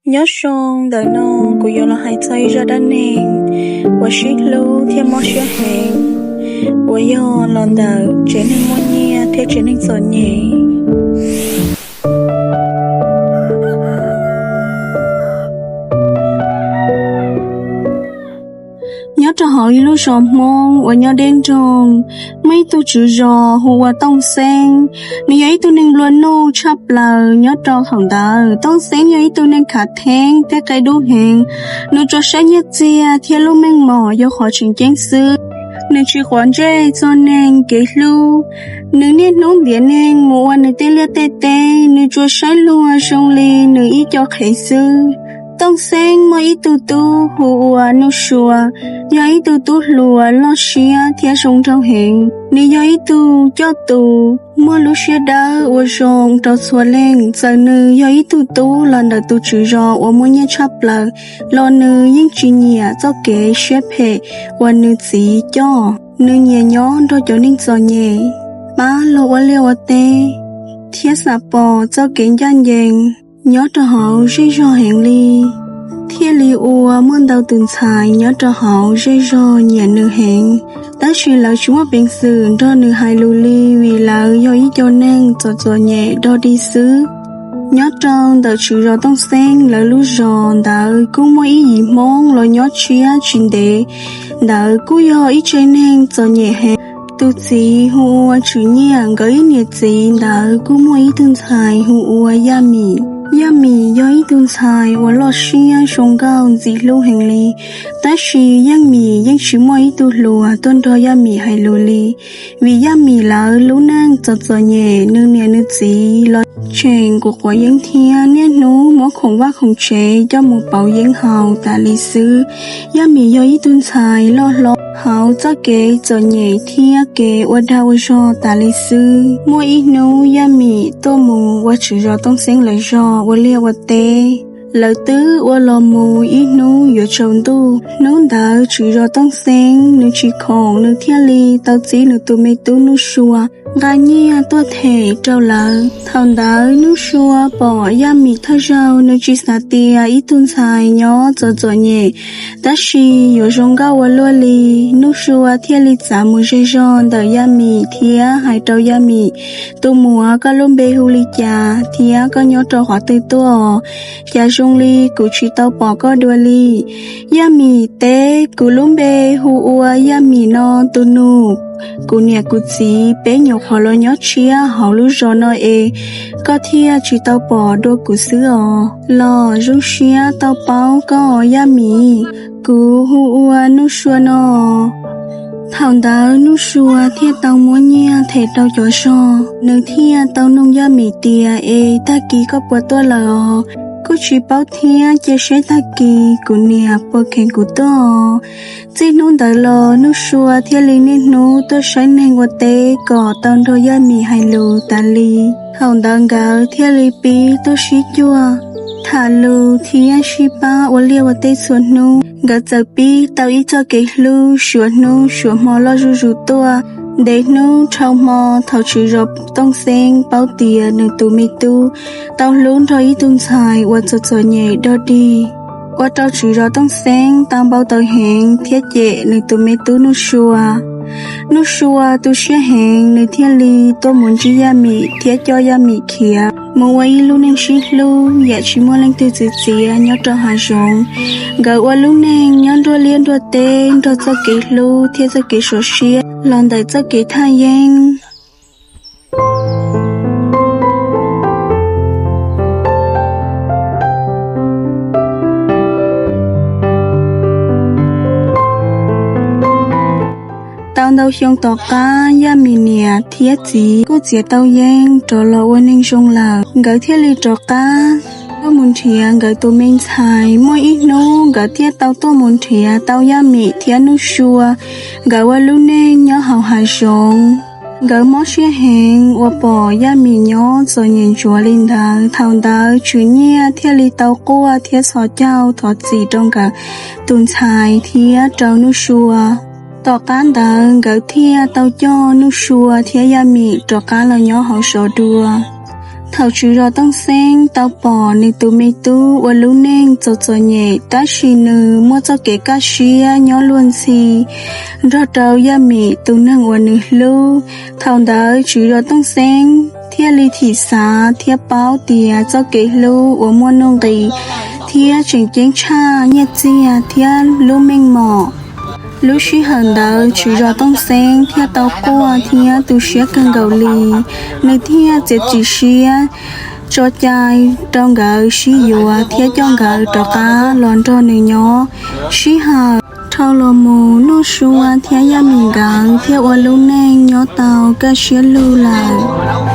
Nyob zoo, ntawm no kuv yuav los hais txog ib zaj dab neeg uas sib hlub thiab mob siab heev, uas yog los ntawm tsev neeg muaj nyiaj thiab tsev neeg txom nyem. Nyob rau hauv ib lub zos Hmoob uas nyob deb nroog, muaj ib tug tswv zos hu ua Tooj Xeeb. Nws yog ib tug neeg nplua nuj tshaj plaws. Nyob rau thaum ntawd Tooj Xeeb yog ib tug neeg khav theeb thiab qia dub heev. Nws tsuas saib nyiaj txiag thiab lub meej mom yog qhov tseem ceeb xwb. Nws tsis quav ntsej txog neeg kev hlub. Nws niaj hnub ntiav neeg mus ua nws tej liaj tej teb, nws tsuas saib luag zoo li nws ib co qhev xwb. Tooj Xeeb muaj ib tug tub hu ua Nuj Sua, yog ib tug tub hluas loj siab thiab zoo nraug heev. Nws yog ib tug coj tus muaj lub siab dawb ua zoo rau txhua leej. Txawm nws yog ib tug tub los ntawm tus tswv zos uas muaj nyiaj tshaj plaws, los nws yeej tsis nyiam txoj kev siab phem uas nws txiv coj. Nws nyiam nyob nrog cov neeg txom nyem, pab luag ua liaj ua teb, thiab xam pom txoj kev ncaj ncees nyob rau hauv zej zog heev li. Thiaj li ua muaj ntau tus ntxhais nyob rau hauv zej zog nyiam nws heev, tab sis lawv tsis muaj peev xwm nrog nws hais lus li, vim lawv yog ib co neeg txom txom nyem dog dig xwb. Nyob rau ntawm tswv zos Tooj Xeeb lawv lub zos ntawd kuj muaj ib yim Hmoob los nyob tshiab tsis ntev. Ntawd kuj yog ib tsev neeg txom nyem heev. Tus txiv hu ua Tswm Nyiaj, nkawd ib niam txiv ntawd kuj muaj ib tug ntxhais hu ua Yaj Mim. Yaj Mim yog ib tug ntxhais uas loj siab zoo nkauj ntxim hlub heev li, tab sis Yaj Mim yeej tsis muaj ib tug hluas tuaj nrog Yaj Mim hais lus li. Vim Yaj Mim lawv lub neej txom txom nyem, nws niam nws txiv los tseem quav quav yeeb thiab niaj hnub muab khoom vaj khoom tsev coj mus pauv yeeb haus tas li xwb. Yaj Mim yog ib tug ntxhais loj hlob hauv txoj kev txom nyem thiab kev ua dag ua zog tas li xwb. Muaj ib hnub Yaj Mim tuaj mus ua tswv zos Tooj Xeeb lawv zos ua liaj ua teb. Lawv twb ua los mus ib hnub yuav tsaus ntuj. Hnub ntawd tswv zos Tooj Xeeb nws tsis khoom, nws thiaj li tau txib nws tus me tub Nuj Sua nqa nyiaj tuaj them rau lawv. Thaum ntawd Nuj Sua pom Yaj Mim thawj zaug, nws tsis xav tias ib tug ntxhais nyob txom txom nyem tab sis yuav zoo nkauj ua luaj li. Nuj Sua thiaj li txav mus zej zog ntawm Yaj Mim thiab hais rau Yaj Mim, tus muam, koj lub npe hu li cas thiab koj nyob rau qhov twg tuaj? Cas zoo li kuv tsis tau pom koj dua li? Yaj Mim teb, kuv lub npe hu ua Yaj Mim no tus nus. Kuv niam kuv txiv peb nyuam qhuav los nyob tshiab hauv lub zos no es koj thiaj tsis tau pom dua kuv xwb os. Los zoo siab tau paub koj os Yaj Mim. Kuv hu ua Nuj Sua no. Thaum ntawd Nuj Sua thiaj tau muab nyiaj them rau cov zog, nws thiaj tau nug Yaj Mim tias, es tag kis koj puas tuaj lawm os? Kuj tsis paub thiab, cia seb tag kis kuv niam puas kheev kuv tuaj os. Txij hnub ntawd los Nuj Sua thiaj li niaj hnub tuaj saib neeg ua teb kom tau nrog Yaj Mim hais lus tas li. Thaum ntawd nkawd thiaj li pib tuaj sib cuag tham lus thiab sib pab ua liaj ua teb txhua hnub. Nkawd txawm pib tau ib txoj kev hlub suav hnub suav hmo loj zuj zus tuaj. Ntev hnub dhau hmo, thaum tswv zos Tooj Xeeb paub tias nws tus me tub tau hlub nrog ib tug ntxhais uas txom txom nyem dog dig, ua rau tswv zos Tooj Xeeb tau npau taws heev thiab cem nws tus me tub Nuj Sua. Nuj Sua tu siab heev, nws thiaj li tuaj mus ntsib Yaj Mim thiab coj Yaj Mim khiav mus ua ib lub neej sib hlub yam tsis muaj leej twg txwv txiav nyob rau hav zoov. Nkawd ua lub neej nyob nruab liab nruab teb nrog txoj kev hlub thiab txoj kev sov siab los ntawm txoj kev thaj yeeb. Tau ntau xyoo tom qab, Yaj Mim niam thiab txiv kuj txiav tau yeeb rov los ua neeg zoo lawm. Nkawd thiaj li rov qab tuaj mus nrhiav nkawd tus me ntxhais. Muaj ib hnub nkawd thiaj tau tuaj mus nrhiav tau Yaj Mim thiab Nuj Sua. Nkawd ua lub neej nyob hauv hav zoov. Nkawd mob siab heev uas pom Yaj Mim nyob txom nyem ntsuav li ntawd. Thaum ntawd Tswv Nyiaj thiaj li tau quaj thiab txhos caug thov txim rau nkawd tus ntxhais thiab rau Nuj Sua. Tom qab ntawd nkawd thiaj tau coj Nuj Sua thiab Yaj Mim rov qab los nyob hauv zos dua. Thaum Tswv Zos Tooj Xeeb tau pom nws tus me tub ua lub neej txom txom nyem tab sis nws muaj txoj kev kaj siab nyob luag ntxhi nrog rau Yaj Mim tus neeg uas nws hlub, thaum ntawd Tswv Zos Tooj Xeeb thiaj li thim xav thiab paub tias txoj kev hlub uas muaj nuj nqis thiab tseem ceeb tshaj nyiaj txiag thiab lub meej mom. Lub sij hawm ntawd Tswv Zos Tooj Xeeb thiaj tau quaj thiab tu siab kawg nkaus li, nws thiaj txiav txim siab tso cai rau nkawd sib yuav thiab coj nkawd rov qab los nrog nws nyob. Sij hawm dhau los mus, Nuj Sua thiab Yaj Mim nkawd thiaj ua lub neej nyob tau kaj siab lug lawm.